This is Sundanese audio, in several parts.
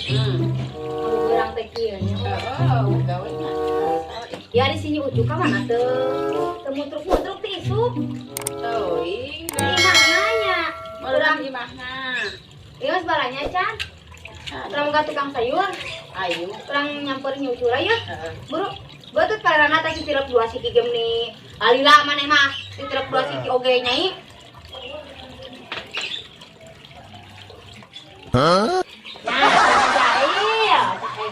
Urang teh kieu nya. Heeh, gawe nya. Ya di sini Ucu ka mana teu? Teu mutruk-mutruk ti isuk. Teuing. Di mana nya? Urang imahna. Ieu geus balanya can. Urang ka tukang sayur. Ayo. Urang nyamperin Ucu lah ya. Heeh. Buru, betul karena tadi tirap dua siki gem nih. Alila maneh mah titirap dua siki oge nyai. Huh? Nah, jahil.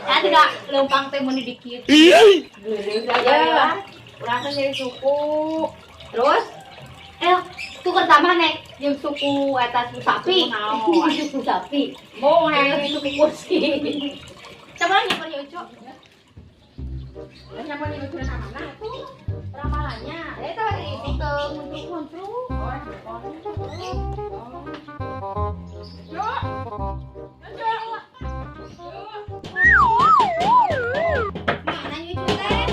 Ya tidak lempang teh mun dikit. Geureung aja. Urang teh nyeri suku. Terus tuker tambah nek jeung suku eta suku sapi. Naon? Suku sapi. Mau hayang Suku kursi. Coba nyamperin Ucu. Nyamperin Ucu ka mana tuh? Ramalannya. Tadi itu ke muntruk-muntruk. Cuk. Cuk. Mana Ucu teh?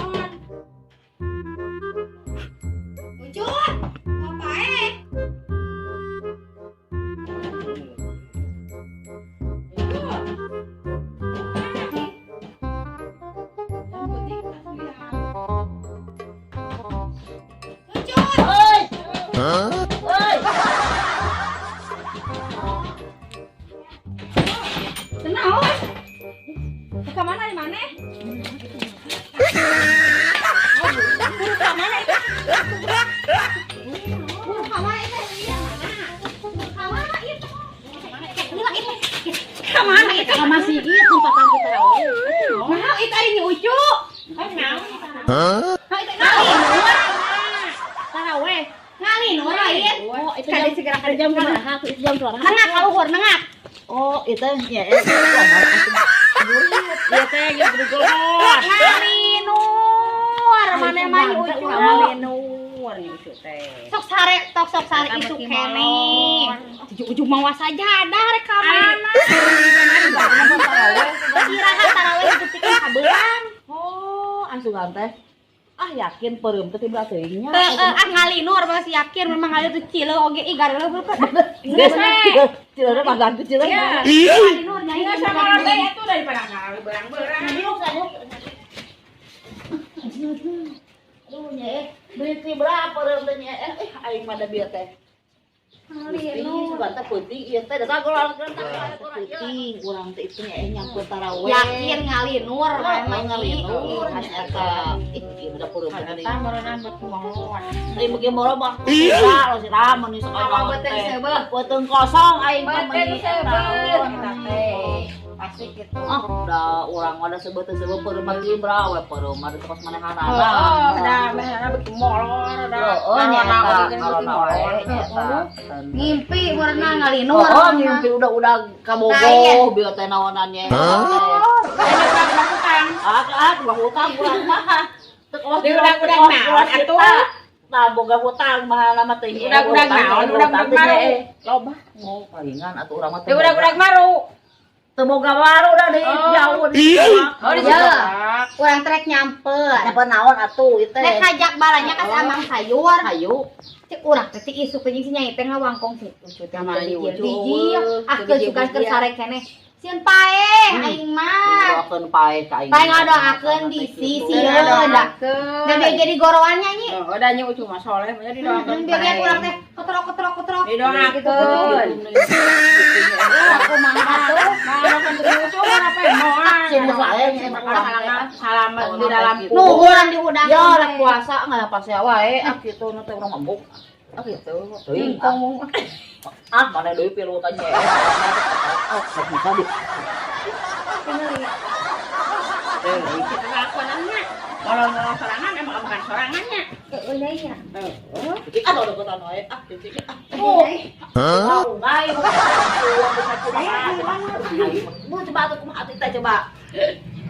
Ucu, apa eh? Ucu. Huh? Tenang, ka mana di mana? Buru ka mana itu? Buru ka mana itu? Buru ka mana itu? Lila itu. Ka mana itu? Ka masih ieu tempat kita tarawih. Nah, itu ari Nyi Ucu. Huh? Nah, itu ngalinur. Tarawih. Ngalinur lain. Oh, itu Kali jam segera kali jam sabaraha tuh? Itu jam sabaraha? Nengak kaluhur nengak. Oh, itu ya Iya teh geus bergolot. Ngalinur maneh mah Nyi Ucu. Ngalinur Nyi Ucu teh. Sok sare tok sok sare isuk keneh. Ujung-ujung mawa sajadah rek ka mana? Iraha tarawih dipikeun kabelang. Oh, angsugan teh. Ah, yakin peureum teh tiba teuing nya. Heeh, ah ngalinur masih yakin memang ngalinur tuh cileung oge ih gareuleuh beukeut. Geus we. Cileuna mah ganti cileuna. Ngalinur nyai. Nggak sama orang teh itu daripada ngawe berang-berang. Aduh nya beli ti berapa peureum teh nya aing mah da bieu teh. Ngalinur. Sugan teh peuting ieu teh da urang peuting urang teh itu nya nyangkut taraweh. Yakin ngalinur Memang mah nyi. ngalinur eta. Ih, ieu udah peureum teh. Tah meureunan buat molor. Aing beuki moro mah kuda lo si ramen nih Apa sekolah beuteung seubeuh? Beuteung kosong aing mah Beuteung meuni seubeuh eta. eta teh. Pasti gitu. Ah, da urang mah da seubeuh teu seubeuh peureum mah kibra we peureum mah da kos manehanana. Oh, da manehna beuki molor da. Heeh, nya Ngarona eta, oge beuki ngarona molor. wae nya eta. Ngimpi meureunna ngalinur. Oh, ngimpi udah kabogoh Lain. bieu teh naonan nya. Hah? Udah hutang. Ah, ah, udah hutang urang mah. Teu kawas Di udah-udah naon atuh? Tah boga hutang mah lama teh. Udah-udah naon, udah-udah maru. Loba. Oh, palingan atuh urang mah Di udah-udah maru. Teu boga baru dah di Oh. jauh di. Oh, di Ya. jebak. Urang trek nyamper. Nyamper naon atuh ieu teh? Nek ngajak balanya ka samang sayur. Hayu. Cek urang teh ti isuk jeung si Nyai teh ngawangkong si Ucu teh Kamana Nyi Ucu? Bijil. Ah Teu keur sugan keur bijil. sare keneh. Sieun paeh aing mah. Doakeun paeh ka aing. Paeh ngadoakeun bisi sieun da. Da bieu jadi goroannya nyi. Oh, udah Nyi Ucu mah soleh, mah didoakeun. Bieu ge urang teh ketrok ketrok ketrok. Didoakeun. Aku mah atuh. Makan tuh Ucu mah apa ya? Moal. Sieun saya nya emang urang teh. Salamet di dalam Nu urang diudang. Ya rek puasa nggak pas ya wae ah kitu nu teh urang mabuk. Ah kitu. Teuing ah. Ah mana deui pilu ka nya. Ah bisa di. Kita lakonannya. Kalau sorangan emang bukan sorangannya. Heeh nyai nya. Heeh. Ah deketan wae ah kitu ah. Oh, Huh? Ngai Bu coba atuh kumaha atuh teh coba.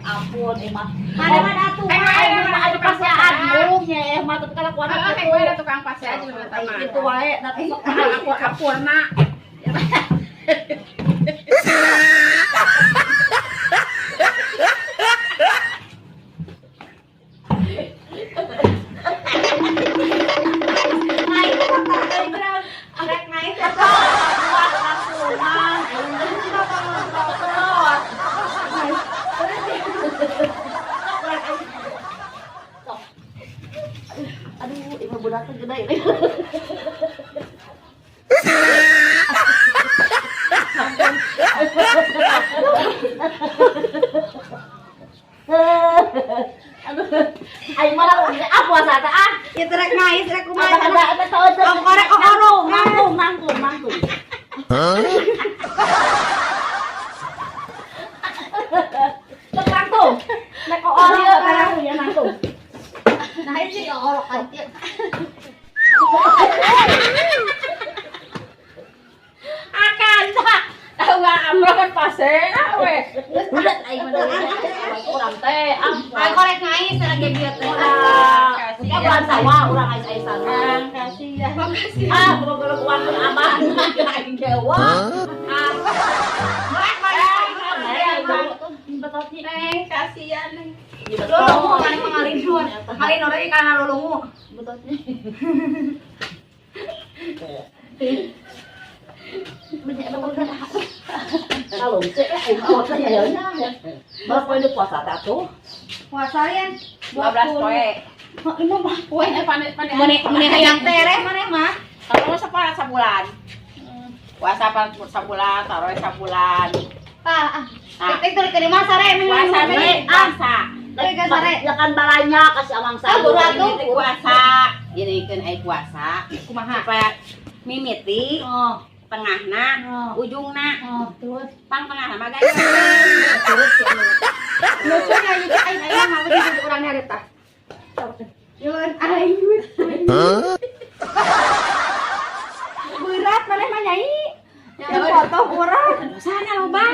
Ampun emah. mana mana atuh. Eh, Aing mah aya pasean bung nya eh mah teu kalakuan Heeh, kitu. kayak ada tukang pase aja nu eta mah. Kitu wae da teh sok Aku apurna. Naik motor rek naik motor. kuat langsungan aing teh. Gede we. Udah aing mah deui. Urang teh ah. Aing korek ngais lagi bieu teh. Ka bulan sawah urang ais-aisan. Kasihan. Ah, boga uang abah. Aing ge wah. Ah. Neng, kasihan neng. Lulungu mana mah ngalinur. Ngalinur euy kana lulungu. Kalau cek aing mah ya ya. Berapa poe puasa teh atuh? Puasa yan 12 poe. 15 poe. Eh, pane pane. Meni hayang tereh maneh mah. Taruh sapoe sabulan. Puasa pan sabulan, taruh sabulan. Tah, ah. Tik tik tulis mah sare Puasa nih, puasa. Ya kan balanya kasih amang Ah, berat tuh. Ini puasa. Jadi kan ai puasa Kumaha? supaya mimiti Oh, tengahna, Oh. ujungna, oh, terus. pang tengahna mah gaya. Lucu nya ieu aing aing mah jadi urang harita. Yun aing. Berat maneh mah nyai. Yang foto urang. Dosana loba.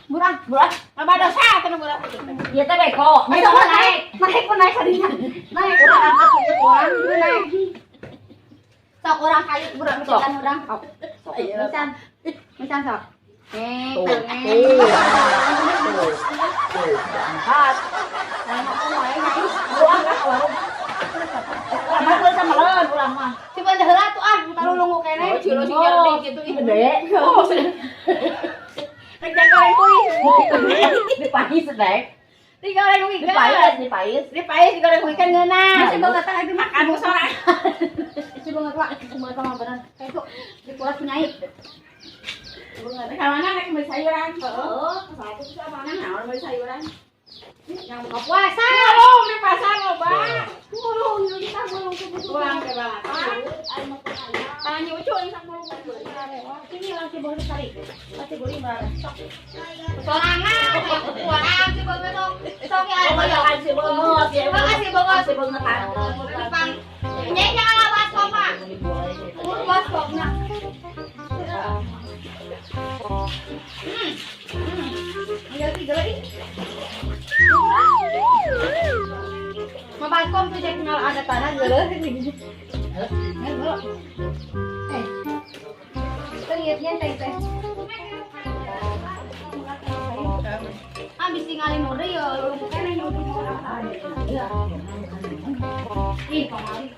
Murah. Berat. Loba dosa teh nu berat. Ieu teh beko. Ayo naik, naik pun naik kadinya. Naik urang angkat urang naik. Sok urang kayu berat misalkan urang. Sok. Misan. Misan sok. Eh, Tuh, tuh. Tuh. Tuh, angkat. Urang ah, urang. Urang mah geus meureun urang mah. Coba heula tuh ah, taruh lungu keneh. Oh, cilo sing nyerdik gitu ih. Gede. Oh, rek goreng kuih. Dipais dek. Digoreng kuih. Dipais, dipais. Dipais digoreng kuih kan ngeunah. Masih banget tah itu Makan ku sorang. Masih banget lah, masih banget mah bener. Kayak itu dikuras nyai. Ka mana rek meuli sayuran? Heeh, Satu bisa mana naon meuli sayuran? Yang buka puasa. Mulung di pasar loba. Mulung, kita mulung Pulang ke balatan. Tangan nyucu ini sang mulung. Sini langsung boleh cari. Pasti boleh bareng. Sorangan, kurang sih banget dong. Sok ya, Makan si banget, ya. Makasih banget. Si banget. Pang. Nyai jangan baskom, Pak. Baskomnya. Mau baskom tuh jadi kenal ada tanah geuleuh. Eh. Tengitnya teh teh. Ah bisi ngalin ore ya lulung keneh nyuruh. Ih, pamali.